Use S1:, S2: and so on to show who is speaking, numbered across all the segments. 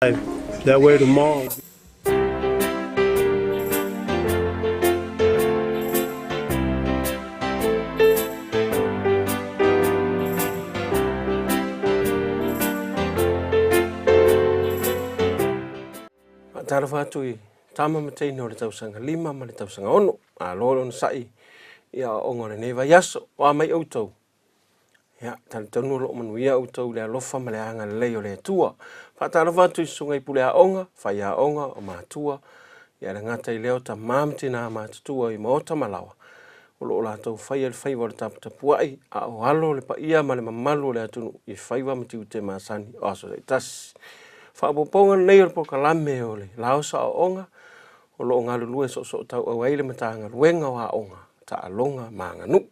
S1: That way tomorrow.
S2: Faatalofa atu i tama ma teine o le tausaga 5 ma le tausaga 6. Malo le onosai i aoaoga o lenei vaiaso. O a mai outou? Ia, talitonu o lo o manuia outou i le alofa ma le agalelei o le Atua. Faatalofa atu i susuga i pule aoga, faiaoga, o matua, ia le gata i lea o tamā ma tinā matutua i maota ma laoa, o lo o latou faia le faiva o le taputapuai, a o alo le paia ma le mamalu o le atunuu i faiva ma tiute masani o aso taitasi. Faaopoopoga lenei o le polokalame o le laosa aoaoga o lo o galulue soosootauau ai le Matagaluega o Aoga, Taaloga ma Aganuu.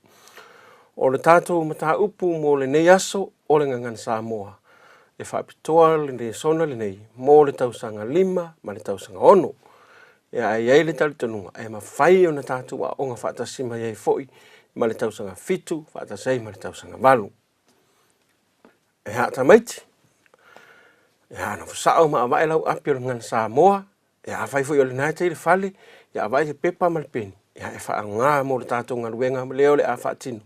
S2: O le tatou mataupu mo lenei aso o le Gagana Samoa, e faapitoa le lesona lenei mo le tausaga 5 ma le tausaga 6. Ia, ae i ai le talitonuga e mafai ona tatou aoga faatasi mai ai foi ma le tausaga 7 faatasi ai ma le tausaga 8. E haa tamaiti, e haa nofo sao ma avae lau api o le Gagana Samoa. Ia, afai foi o lena e te i le fale, ia avae se pepa ma le peni, ia e faaaoga mo le tatou galuega lea o le a faatino.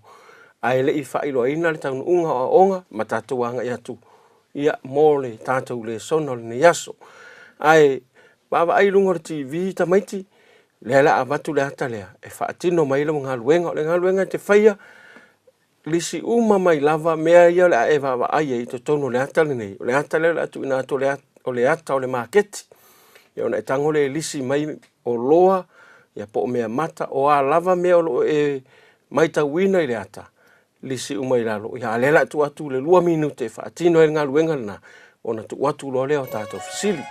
S2: Ae le i faailoaina le taunuuga o aoaoga ma tatou agai atu ia mo le tatou lesona o lenei aso. Ae vaavaai i luga o le TV tamaiti, lea la avatu le ata lea e faatino mai lau galuega. O le galuega e te faia, lisi uma mai lava mea ia o le a e vaavaai ai i totonu o le ata lenei. O le ata lea o le a tuuina atu o le ata o le maketi. Ia ona e tago lea e lisi mai oloa, ia po o mea mata, o a lava mea o lo o e maitauina i le ata, lisi uma i lalo. Ia a lea o le a tuu atu le 2 minute e faatino ai le galuega lena, ona tuu atu loa lea o tatou fesili.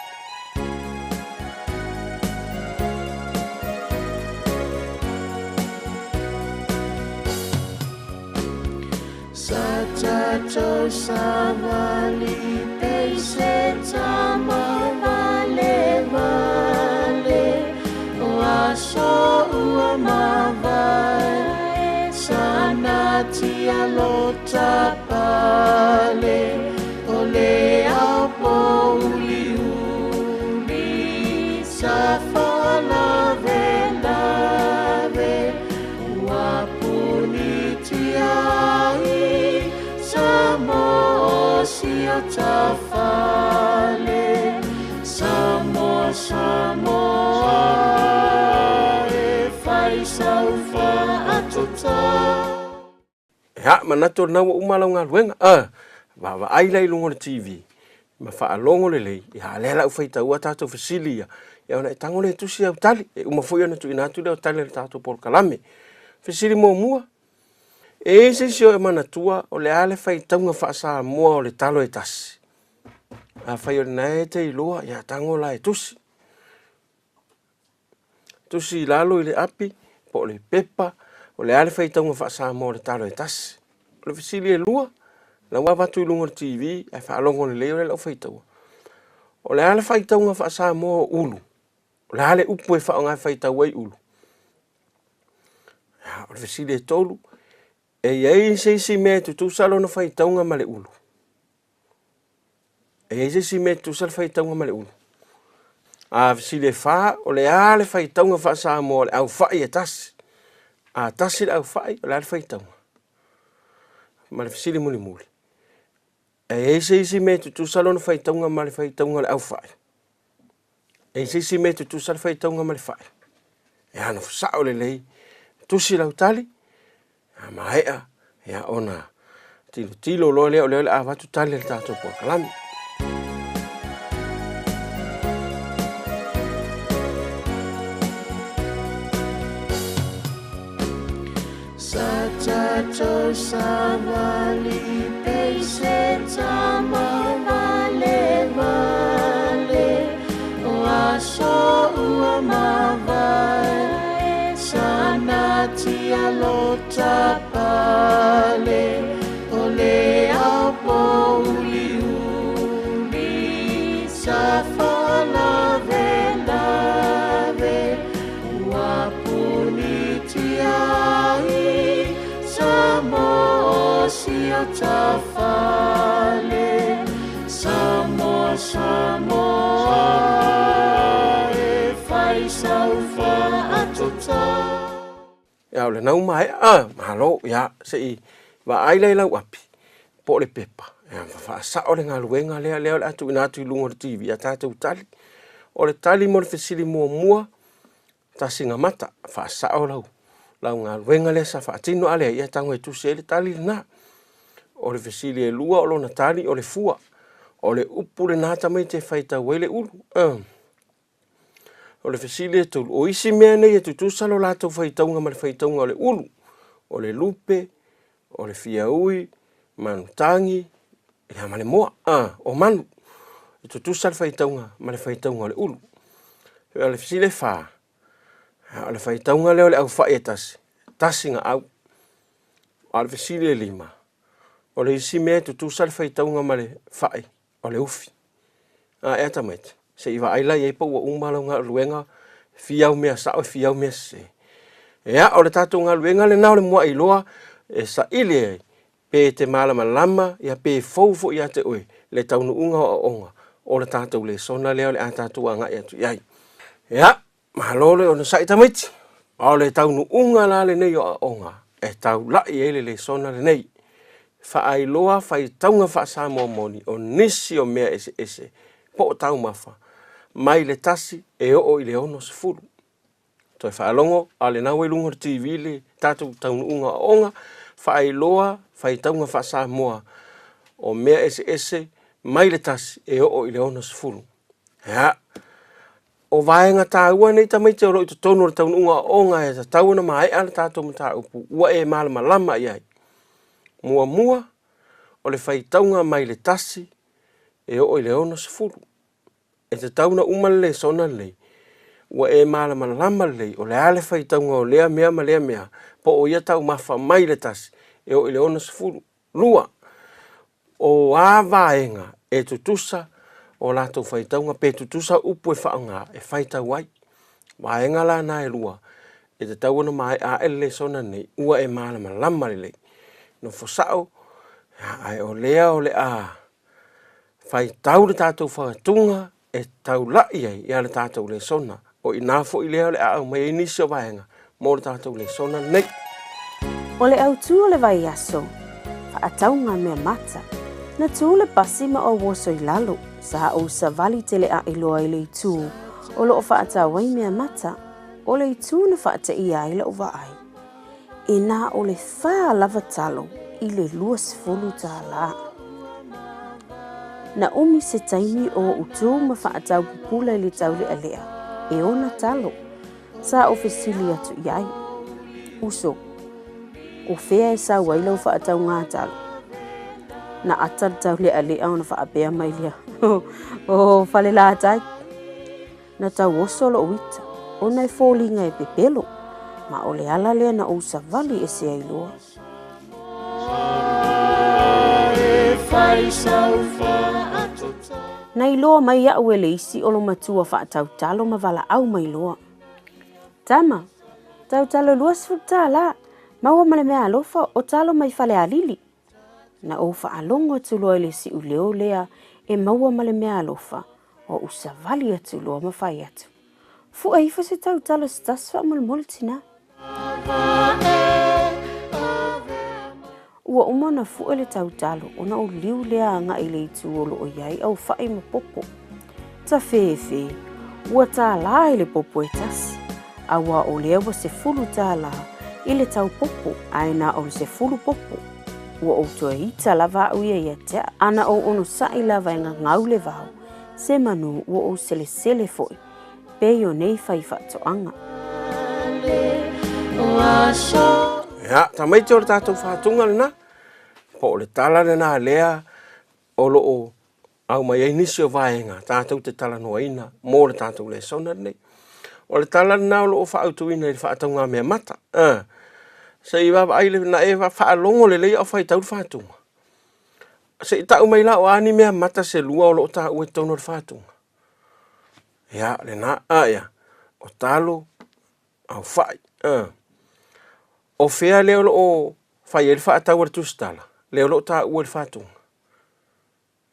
S3: Sa tatou savali peise tama vale vale o aso ua mavae sa natia lota pale o le ao pouli uli sa faalave lave ua punitia ai Samoa o si o tafale Samoa Samoa e fai sau faatota.
S2: Ia, manatu o lena ua uma lau galuega. Vaavaai la i luga o le TV ma faalogo lelei, ia a lea la ua faitaua tatou fesili ia, ia ona e tago lea e tusi au tali. E uma foi ona tuuina atu lea o tali a le tatou polokalame. Fesili muamua, e i ai se isi o e manatua o le a le faitauga faa-Samoa o le talo e tasi? Afai o lena e te iloa, ia tago la e tusi. Tusi i lalo i le api po o le pepa, o le a le faitauga faa-Samoa o le talo e tasi. O le fesili e lua, la ua avatu i luga o le TV, ae faalogo lelei o le lau faitaua. O le a le faitauga faa-Samoa o ulu? O le a le upu e faaaoga e faitau ai ulu? Ia, o le fesili e tolu, e i ai se isi mea e tutusa lona faitauga ma le ulu? E i ai se isi mea e tutusa le faitauga ma le ulu? A fesili e fa, o le a le faitauga faa-Samoa o le aufai e tasi? A tasi le aufai, o le a le faitauga? Ma le fesili mulimuli, e i ai se isi mea e tutusa lona faitauga ma le faitauga o le aufai? E i ai se isi mea e tutusa le faitauga ma le fai? E nofo sao lelei, tusi lau tali, a maea, ia ona tilotilo loa lea o lea o le a avatu tali a le tatou polokalame.
S3: Sa tatou savali peise tama vale vale o aso ua mavae sa natia lota pale o le ao pouli uli sa faalave lave ua punitia ai Samoa o si o tafale Samoa Samoa. Samoa e fai sau faatota.
S2: Ia, o lena ua maea, a, malo, ia, se i vaai la i lau api, po o le pepa, ia, ma faasao le galuega lea, lea o le a tuuina atu i luga o le TV, a tatou tali. O le tali mo le fesili muamua, tasiga mata, faasao lau, lau galuega lea sa faatino, a leai, ia tago e tusi ai le tali lena. O le fesili e lua o lona tali o le fua. O le upu lena tamaiti e faitau ai le ulu. O le fesili e tolu, o isi mea nei e tutusa lo latou faitauga ma le faitauga o le ulu, o le lupe, o le fiaui, manutagi, ia ma le moa, o manu. E tutusa le faitauga ma le faitauga o le ulu. O le fesili e fa, o le faitauga lea o le aufai e tasi, tasi gaau. A o le fesili e lima, o le isi mea e tutusa le faitauga ma le fai, o le ufi. A ea tamaiti, se i vaai la i ai po ua uma lau galuega, fia au mea sao, fia au mea sese. Ia, o le tatou galuega lena o le mua'i loa e saili ai pe e te malamalama, ia pe fou foi ia te oe le taunuuga o aoaoga o le tatou lesona lea o le a tatou agai atu i ai. Ia, malo le onosai tamaiti. A o le taunuuga la lenei o aoaoga e taula'i ai le lesona lenei. Faailoa faitauga faa-Samoa moni o nisi o mea eseese po o taumafa mai le 1 e oo i le 60. Toe faalogo, a o lena ua i luga o le TV le tatou taunuuga o aoaoga, faailoa faitauga faa-Samoa o mea eseese mai le 1 e oo i le 60. Ia, o vaega taua nei tamaiti o lo o i totonu o le taunuuga o aoaoga e tatau ona maea le tatou mataupu ua e malamalama i ai. Muamua, o le faitauga mai le 1 e oo i le 60. E tatau ona uma le lesona lenei ua e malamalama lelei o le a le faitauga o lea mea ma lea mea po o ia taumafa mai le 1 e oo i le 60. Lua, o a vaega e tutusa o latou faitauga pe tutusa upu e faaaoga e faitau ai. Vaega la na e lua e tatau ona maea ae le lesona lenei ua e malamalama lelei. Nofo sao, ae o lea o le a faitau le tatou fagatuga e taula'i ai ia le tatou lesona. O i ina foi lea o le a aumai ai nisi o vaega mo le tatou lesona lenei.
S4: O le autū o le vaiaso, faatauga mea mata. Na tu le pasi ma ou oso i lalo, sa ou savali teleaʻi loa i le itu o loo faatau ai mea mata, o le itu na faateia ai la'u vaai. E na o le fa lava talo i le 20 tālā. Na umi se taimi o oʻu tu ma faatau pupula i le taulealea, e ona talo. Sa ou fesili atu i ai, Uso, o fea e sau ai lau faataugā talo? Na ata le taulealea ona faapea mai lea, O Falelatai. Na tauoso lo'u ita, ona e foliga e pepelo, ma o le ala lea na ou savali ese ai loa. Na iloa mai a'u e le isi o lo matua faatautalo ma valaau mai loa. Tama, tautalo 20 tālā, maua ma le meaalofa o talo mai Falealili. Na ou faalogo atu loa i le siuleo lea e maua ma le meaalofa, oʻu savali atu loa ma fai atu, Fue ifo se tautalo se tasi faamolemole tinā. Ua uma ona fue le tautalo ona ou liu lea agai i le itu o loo i ai au fa'i ma popo. Tafefe, ua tālā i le popo e tasi, aua o lea ua 10 tālā i le tau popo ae na o le 10 popo. Ua ou toe ita lava a'u ia ia te a'u, a na ou onosa'i lava e gagau le vao, se manu ua ou selesele foi, pei o nei fai faatoaga.
S2: Ia, tamaiti o le tatou fatuga lena, po o le tala lena lea o lo o aumai ai nisi o vaega tatou te talanoaina mo le tatou lesona lenei. O le tala lena o lo o faaautuina i le faatauga mea mata. Se i vaavaai le, na e faalogo lelei a o faitau le fatuga. Se i tau mai la o a ni mea mata se lua o lo o taua i totonu o le fatuga. Ia, lena, a ia, o talo, aufai. O fea lea o lo o fai ai le faatau a le tusitala, lea o lo o taua i le fatuga.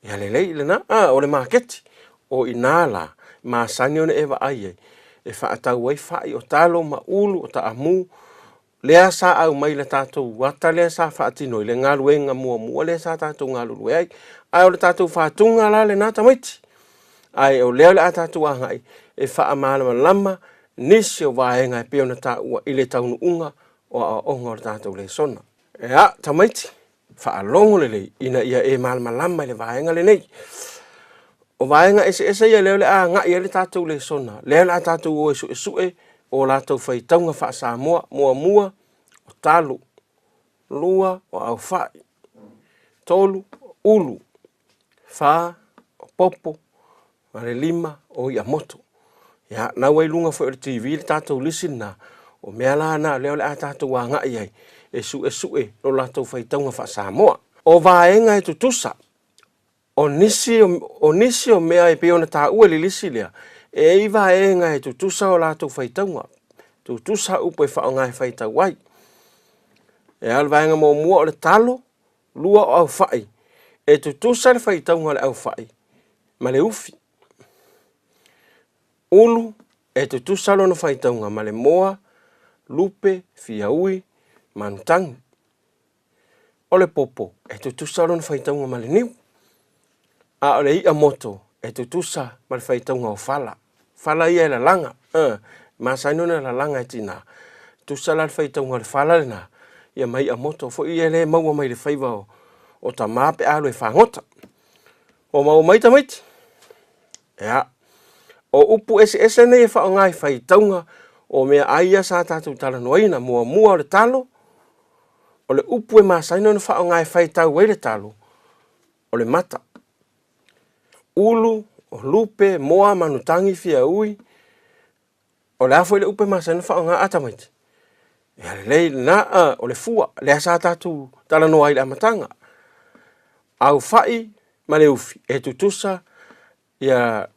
S2: Ia lelei lena, o le maketi. O i inā la, masani ona e vaai ai, e faatau ai fai o talo ma ulu o taamu, lea sa aumai i le tatou ata lea sa faatino i le galuega muamua lea sa tatou galulue ai. Ae o le tatou fatuga la lena tamaiti. Ae o lea o le a tatou agai e faamalamalama nisi o vaega e pei ona taua i le taunuuga o aoaoga o le tatou lesona. Ea, tamaiti, faalogo lelei ina ia e malamalama i le vaega lenei. O vaega eseese ia lea o le a agai ai le tatou lesona, lea o le a tatou o e suesue o latou faitauga faa-Samoa. Muamua, o talo. Lua, o aufai. Tolu, o ulu. Fa, o popo. Ma le lima, o iamoto. Ia, na ua i luga foi o le TV le tatou lisi lena. O mea la na lea o le a tatou agai ai e suesue lo latou faitauga faa-Samoa. O vaega e tutusa, o nisi o, nisi o mea e pei ona taua i le lisi lea, e i ai vaega e tutusa o latou faitauga, tutusa upu e faaaoga e faitau ai. E a le vaega muamua o le talo, lua o aufai, e tutusa le faitauga o le aufai ma le ufi. Ulu, e tutusa lona faitauga ma le moa, lupe, fiaui, manutagi. O le popo, e tutusa lona faitauga ma le niu. A o le i'a moto, e tutusa ma le faitauga o fala. Fala ia e lalaga, e masani ona lalaga e tina. Tutusa la le faitauga o le fala lena, ia ma i'a moto foi ia lea e maua mai le faiva o tama pe a alu e fagota. Ua maua mai tamaiti? Ea. O upu eseese nei e faaaoga i faitauga o meaai ia sa tatou talanoaina. Muamua o le talo, o le upu e masani ona faaaoga e faitau ai le talo, o le mata. Ulu, o lupe, moa, manutagi, fiaui, o le a foi le upu e masani ona faaaoga a tamaiti? Ia lelei lena, o le fua, lea sa tatou talanoa ai i le amataga. Aufai ma le ufi, e tutusa ia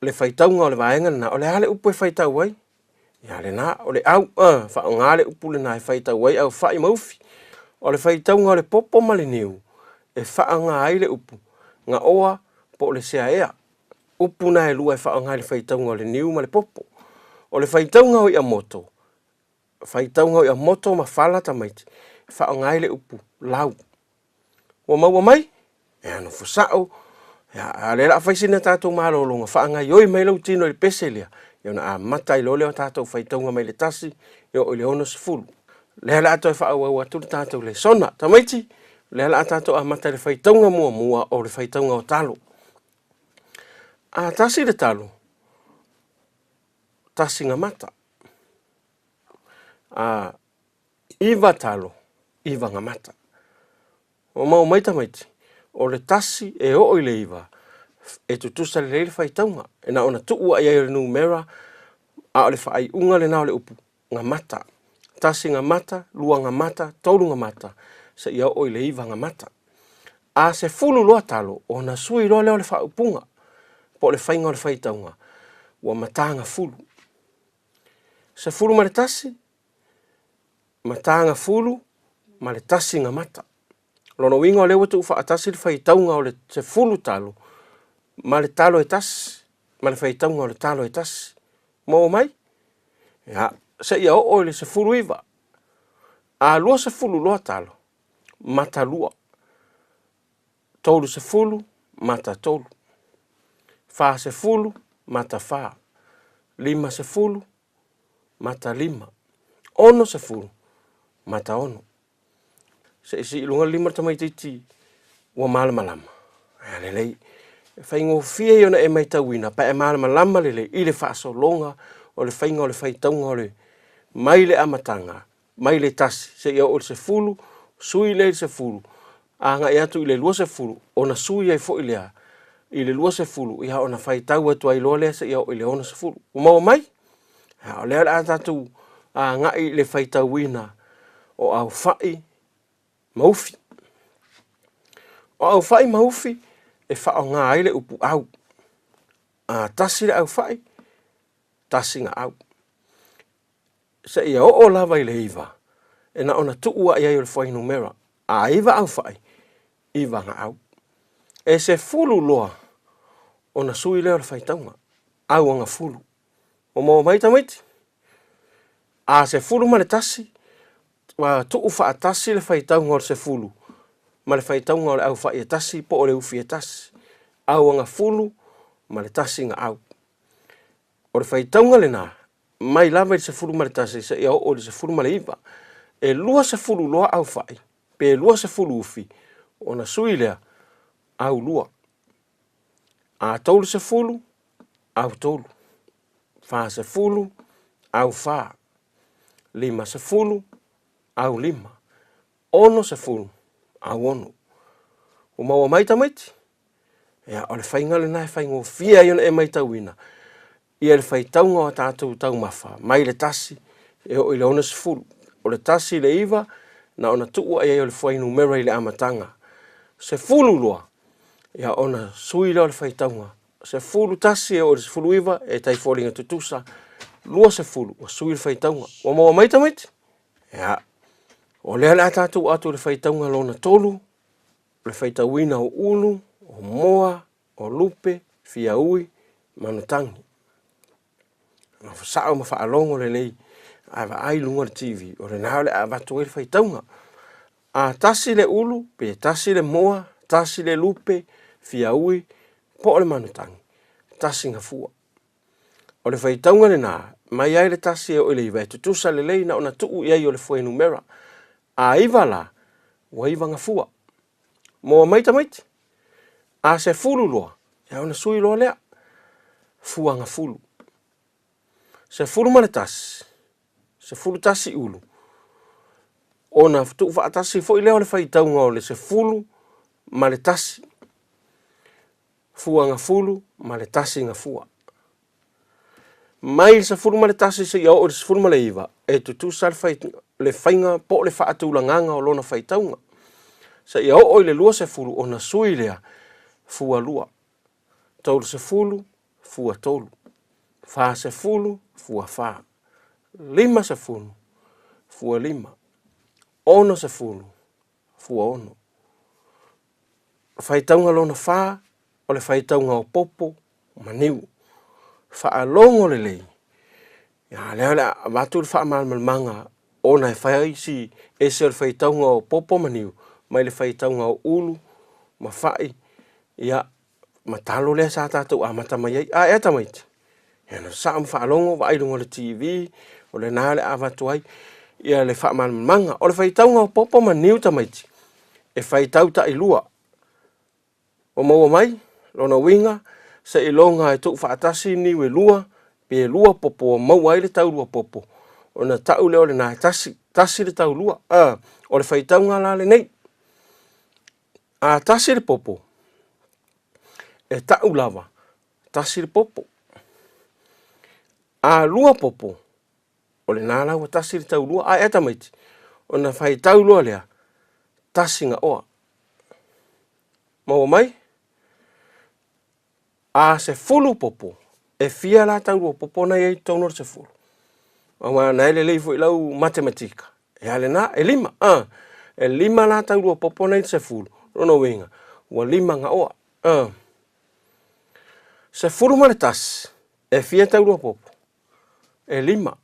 S2: le faitauga o le vaega lena, o le a le upu e faitau ai? Ia lena, o le au, faaaoga le upu lena e faitau ai aufai ma ufi. O le faitauga o le popo ma le niu, e faaaoga ai le upu gaoa po o le seaea. Upu na e lua e faaaoga i le faitauga o le niu ma le popo. O le faitauga o iamoto, faitauga o iamoto ma fala tamaiti, e faaaoga ai le upu lau. Ua maua mai? Ea, nofo sa'o. Ia, a o lea o le a fai sina tatou malologa, faagaoioi mai lou tino i le pese lea, ia ona amata ai loa lea o tatou faitauga mai le 1 e oo i le 60. Lea o le a toe faaauau atu le tatou lesona. Tamaiti, lea o le a tatou amata i le faitauga muamua o le faitauga o talo. A tasi le talo, tasi na mata. A iva talo, iva na mata. Ua maua mai tamaiti, o le tasi e oo i le iva, e tutusa lelei le faitauga. E na ona tuu lava i ai o le numera, a o le faaiuga lena o le upu, gamata. Tasi gamata, lua gamata, tolu gamata, seia oo i le iva gamata. A sefulu loa talo, ona sui loa lea o le faaupuga, po o le faiga o le faitauga, ua matagafulu. 11, matagafulu ma le tasi gamata. O lona uiga o lea ua tuufaatasi le faitauga o le sefulu talo ma le talo e tasi, ma le faitauga o le talo e tasi. Maua mai? Ia, seia oo i le 19. A 20 loa talo, mata lua. 30, mata tolu. 40, mata fa. 50, mata lima. 60, mata ono. Se i sii i luga le lima o le tamaitiiti ua malamalama. Ae lelei, e faigofie ia ona e matauina pe a e malamalama lelei i le faasologa o le faiga o le faitauga o le mai le amataga, mai le tasi seia oo i le sefulu, sui lea i le sefulu, agai atu i le 20, ona sui ai foi lea i le 20, ia ona faitau atu ai loa lea seia oo i le 60. Ua maua mai? A o lea o le a tatou agai i le faitauina o aufai ma ufi. O aufai ma ufi e faaaoga ai le upu au. A tasi le aufai, tasi na au. Seia oo lava i le iva, e na ona tuu lava i ai o le fuainumera. A iva aufai, iva na au. E sefulu loa Ona sui lea o le faitauga, auagafulu. Ua maua mai tamaiti? A 11, ua tuu faatasi le faitauga o le 10 ma le faitauga o le aufai e tasi po o le ufi e tasi. Auagafulu ma le tasi gaau. O le faitauga lena, mai lava i le 11 seia oo i le 19. E 20 loa aufai, pe 20 ufi, ona sui lea, aulua. A 30, autolu. 40, aufa. 50, aulima. 60, auono. Ua maua mai tamaiti? Ia, o le faiga lena e faigofie ai ona e matauina ia le faitauga o a tatou taumafa mai le 1 e oo i le 60. O le 1 i le 9, na ona tuu ai o le fuainumera i le amataga. 10 loa, ia ona sui lea o le faitauga. 11 e oo i le 19 e tai foliga tutusa. 20 ua sui le faitauga. Ua maua mai tamaiti? Ia, o lea o le a tatou atu i le faitauga lona 3, o le faitauina o ulu, o moa, o lupe, fiaui, manutagi. Nofo sao ma faalogo lelei, ae vaai i luga o le TV, o lena o le a avatu ai le faitauga. A tasi le ulu, pe tasi le moa, tasi le lupe, fiaui, po o le manutagi, tasi gafua. O le faitauga lena, mai ai le 1 e oo i le 9, e tutusa lelei na ona tuu i ai o le fuainumera. A 9 la, ua 9 gafua. Maua mai tamaiti? A 10 loa, ia ona sui loa lea. Fua gafulu. 11, 11 ulu. Ona tuufaatasi foi lea o le faitauga o le 10 ma le 1. Fua gafulu ma le 1 gafua. Mai le 11 seia oo i le 19, e tutusa le faiga po o le faatulagaga o lona faitauga. Seia oo i le 20 ona sui lea, fua 2, 30, fua 3, 40, fua 4, 50, fua 5, 60, fua 6. Faitauga lona 4, o le faitauga o popo ma niu. Faalogo lelei. Ia, lea o le a avatu le faamalamalamaga ona e fai ai si ese o le faitauga o popo ma niu mai le faitauga o ulu ma fai, ia, ma talo lea sa tatou amata mai ai. A ea tamaiti? Ia, na sao ma faalogo, vaai luga o le TV, o lena o le a avatu ai ia le faamalamalamaga. O le faitauga o popo ma niu tamaiti, e faitau tailua. Ua maua mai lona uiga, seiloga e tuufaatasi niu e lua, pe lua popo ua maua ai le taulua popo, ona tau lea o lena e tasi, tasi le taulua. O le faitauga la lenei. A tasi le popo, e tau lava, tasi le popo. A lua popo, o lena la ua tasi le taulua. A ea tamaiti, ona faitau loa lea, tasi gaoa. Maua mai? A 10 popo, e fia la taulua popo na i ai i totonu o le 10? Aua na e lelei foi lau matematika. E a lena, e 5. E 5 la taulua popo na i le 10. Lona uiga, ua 5 gaoa. 11, e fia taulua popo? E 5.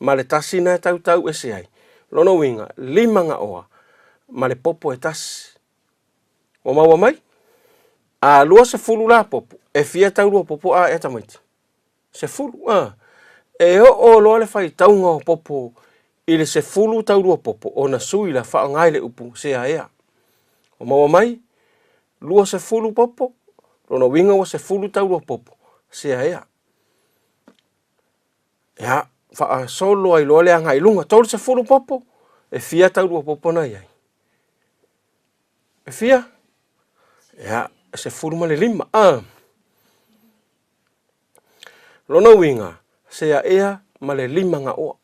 S2: Ma le tasi na e tautau ese ai. Lona uiga, 5 gaoa ma le popo e tasi. Ua maua mai? A 20 la popo, e fia taulua popo a ea tamaiti? 10. E oo loa le faitauga o popo i le 10 taulua popo ona sui la faaaoga i le upu sea ea. Ua maua mai? 20 popo, lona uiga ua 10 taulua popo, sea ea. Ia, faasolo ai loa le agai i luga. 30 popo, e fia taulua popo na i ai? E fia? Ia, e 15. Lona uiga, sea ea ma le 5 gaoa.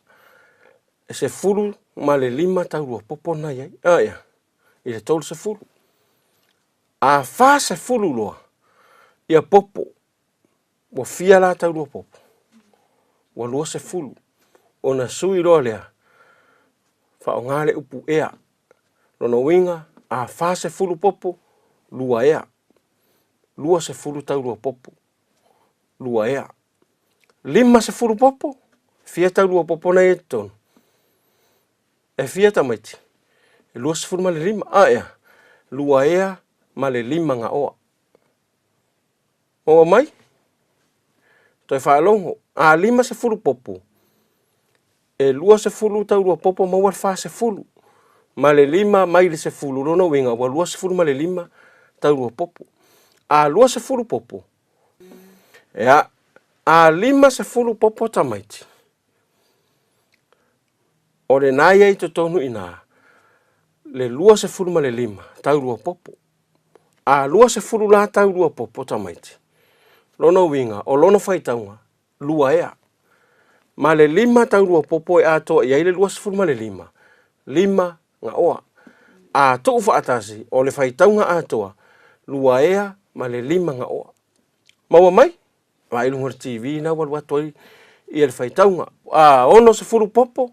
S2: E 15 taulua popo na i ai. Ia, i le 30. A 40 loa, ia popo. Ua fia la taulua popo? Ua 20. Ona sui loa lea, faaaoga le upu ea. Lona uiga, a 40 popo, lua ea. 20 taulua popo, lua ea. 50 popo, fia taulua popo na i totonu? E fia tamaiti? E 25. A ea, lua ea ma le lima gaoa. Maua mai? Toe faalogo, a 50 popo, e 20 taulua popo maua le 40, ma le lima mai le 10, lona uiga ua 25 taulua popo. A 20 popo, ea, a 50 popo tamaiti, o lena ia i totonu i ina, le 25 taulua popo. A 20 la taulua popo tamaiti, lona uiga o lona faitauga, lua ea. Ma le lima taulua popo e atoa i ai le 25, lima gaoa. A tuu faatasi, o le faitauga atoa, lua ea ma le lima gaoa. Maua mai? Vaai i luga o le TV na ua alu atu ai ia le faitauga. A 60 popo,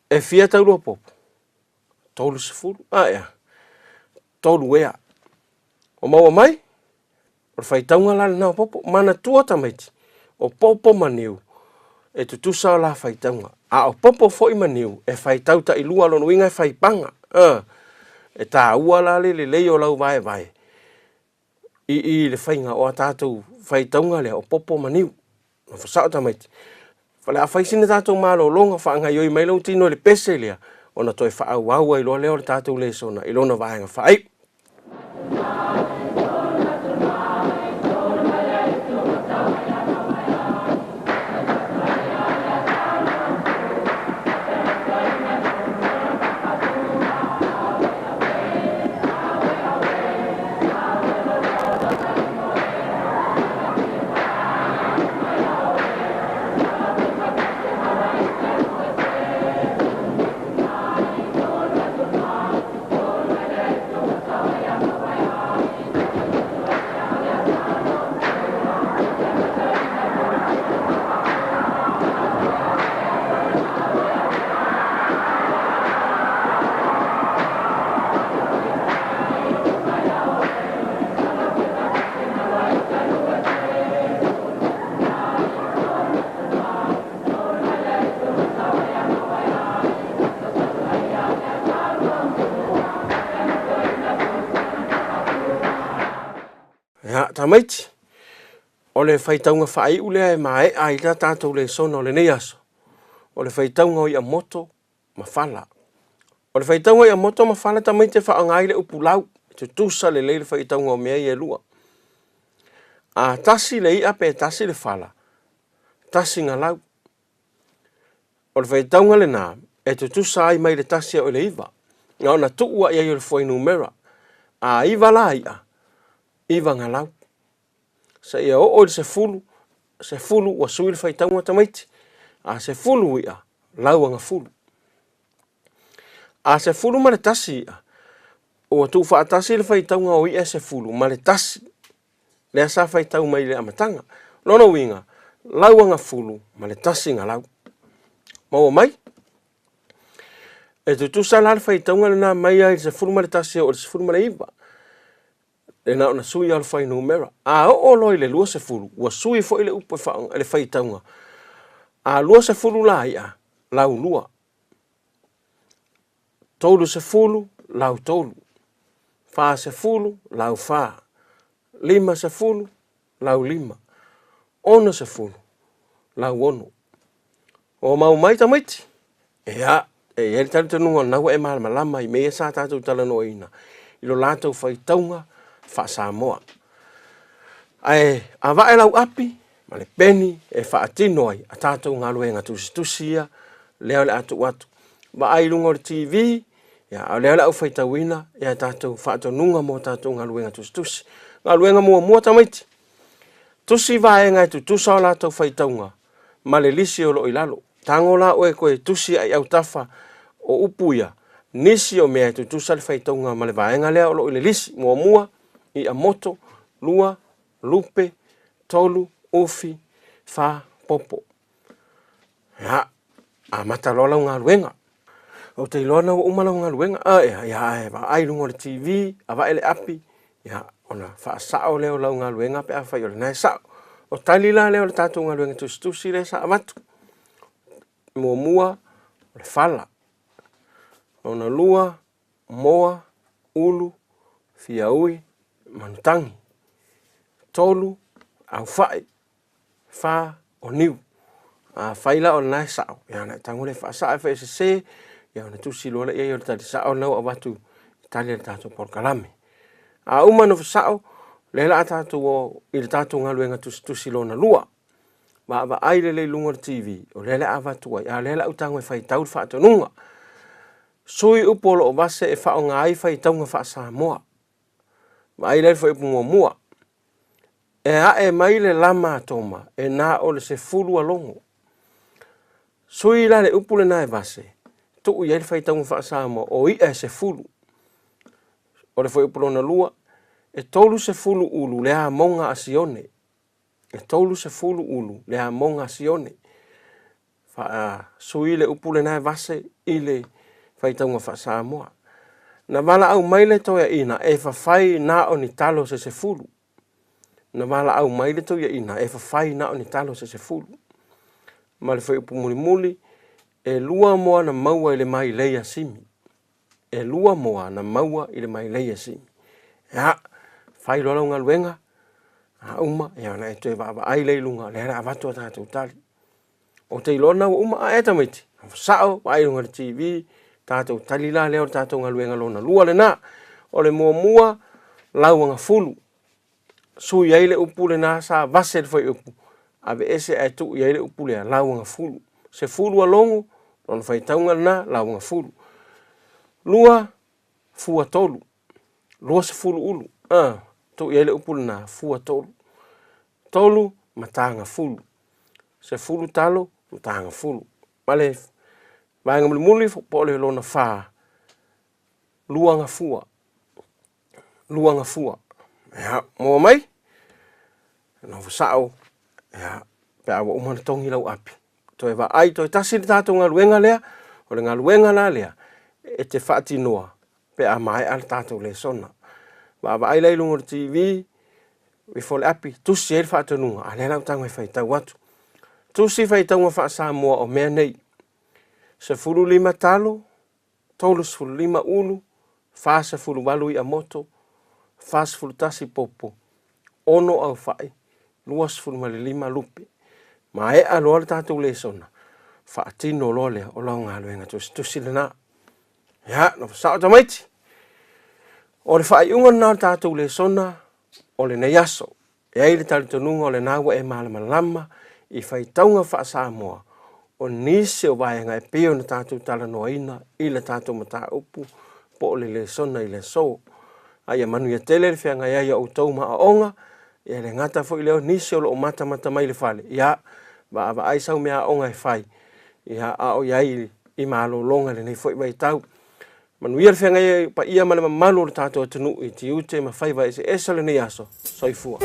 S2: e fia taulua popo? 30. A ea, tolu ea. O maua mai? O le faitauga la lena o popo. Manatua tamaiti, o popo ma niu e tutusa o la faitauga. A o popo foi ma niu e faitau tailua, lona uiga e faipaga. E taua la le lelei o lau vaevae i i le faiga o a tatou faitauga lea o popo ma niu. Nofo sao tamaiti. O le a fai sina tatou malologa, faagaoioi mai lou tino i le pese lea, ona toe faaauau ai loa lea o le tatou lesona i lona vaega faaiu. Ia, tamaiti, o le faitauga faaiu lea e maea ai la tatou lesona o lenei aso, o le faitauga o Iamoto ma fala. O le faitauga ia moto ma fala tamaiti e faaaoga ai le upu lau, e tutusa lelei le faitauga o mea ia e lua. A tasi le i'a pe tasi le fala, tasi ga lau. O le faitauga lena e tutusa ai mai le tasi e oo i le iva, na ona tuu lava i ai o le fuainumera. A iva la i'a, iva ga lau. Seia oo i le sefulu, sefulu ua sui le faitauga tamaiti. A sefulu i'a, lau agafulu. A sefulu ma le tasi i'a, ua tuufaatasi le faitauga o i'a e sefulu ma le tasi, lea sa faitau mai i le amataga. Lona uiga, lau agafulu ma le tasi galau. Maua mai? E tutusa la le faitauga lena mai lava i le 11 e oo i le 19. E na ona sui lava o le fuainumera. A oo loa i le 20, ua sui foi le upu e faaaoga, le faitauga. A 20 la i'a, laulua. 30, lautolu. 40, laufa. 50, laulima. 60, lauono. Ua mau mai tamaiti? Ea, e i ai le talitonuga o lena ua e malamalama i mea ia sa tatou talanoaina i lo latou faitauga faa-Samoa. Ae avae lau api ma le peni e faatino ai a tatou galuega tusitusi ia lea o le a tuu atu. Vaai i luga o le TV, ia, a o lea o le a ou faitauina ia tatou faatonuga mo tatou galuega tusitusi. Galuega muamua tamaiti, tusi vaega e tutusa o latou faitauga ma le lisi o lo o i lalo. Tago la oe toe tusi ai autafa o upu ia, nisi o mea e tutusa le faitauga ma le vaega lea o lo o i le lisi. Muamua, i'a moto, lua, lupe, tolu, ufi, fa, popo. Ia, amata loa lau galuega. Ou te iloa na ua uma lau galuega. A, ia, ia, ae vaai i luga o le TV, avae le api, ia, Ona faasao lea o lau galuega pe afai o lena e sao. O tali la lea o le tatou galuega tusitusi lea sa avatu. Muamua, o le fala. Lona lua, moa, ulu, fiaui, manutagi. Tolu, aufai. Fa, o niu. Afai la o lena e sao, ia ona e tago lea e faasao, afai e sese, ia ona tusi loa lea i ai o le tali sao lena ua avatu i tali a le tatou polokalame. A uma ona fasao, lea la a tatou o i le tatou galuega tusitusi lona lua. Vaavaai lelei i luga o le TV, o lea le a avatu ai, a o lea la a ou tago e faitau le faatonuga. Sui upu o lo o vase e faaaoga ai faitauga faa-Samoa. Vaai la i le fuaiupu muamua. E ae mai le lama a Toma e na o le 10 alogo. Sui la le upu lena e vase, tuu i ai le faitauga faa-Samoa o i'a e 10. O le fuaiupu lona lua, e 30 ulu le amoga a Sione. E 30 ulu le amoga a Sione. Faasui le upu lena e vase i le faitauga faa-Samoa. Na valaau mai le toeaina e fafai na o ni talo se 10. Na valaau mai le toeaina e fafai na o ni talo se 10. Ma le fuaiupu mulimuli, e 2 moa na maua i le mailei a Simi. E 2 moa na maua i le mailei a Simi. Ia, fai loa lau galuega, a uma, ia ona e toe vaavaai lea i luga, lea o le a avatu a tatou tali. Ou te iloa lena ua uma, a ea tamaiti, sao, vaai i luga o le TV, tatou tali la lea o le tatou galuega lona lua lena. O le muamua, lauagafulu. Sui ai le upu lena sa vase le fuaiupu, aveese ae tuu i ai le upu lea, lauagafulu. 10 alogo, lona faitauga lena, lauagafulu. 2, fua 3. 20 ulu, tuu i ai le upu lena, fua 3. 3, matagafulu. 10 talo, matagafulu. Ma le vaega mulimuli po o le lona 4, luagafua. Luagafua. Ia, maua mai? Nofo sao, ia, pe a ua uma ona togi lau api. Toe vaai, toe tasi le tatou galuega lea, o le galuega la lea, e te faatinoa pe a maea le tatou lesona. Vaavaai la i luga o le TV, ifo le api, tusi ai le faatonuga, a lea la ou tago e faitau atu. Tusi faitauga faa-Samoa o mea nei, 15 talo, 35 ulu, 48 i'a moto, 41 popo, 6 aufai, 25 lupe. Maea loa le tatou lesona, faatino loa lea o lau galuega tusitusi lena. Ia, nofo sao tamaiti. O le faaiuga lena o le tatou lesona o lenei aso. E ai le talitonuga o lena ua e malamalama i faitauga faa-Samoa o nisi o vaega e pei ona tatou talanoaina i le tatou mataupu po o le lesona i le aso. A ia manuia tele le feagai ai o outou ma aoga, ia le gata foi lea o nisi o lo o matamata mai i le fale, ia, vaavaai sau mea aoga e fai, ia, a o i ai i malologa i lenei foi vaitau. Manuia le feagai ai paia ma le mamalu o le tatou atunuu i tiute ma faiva eseese o lenei aso. Soifua.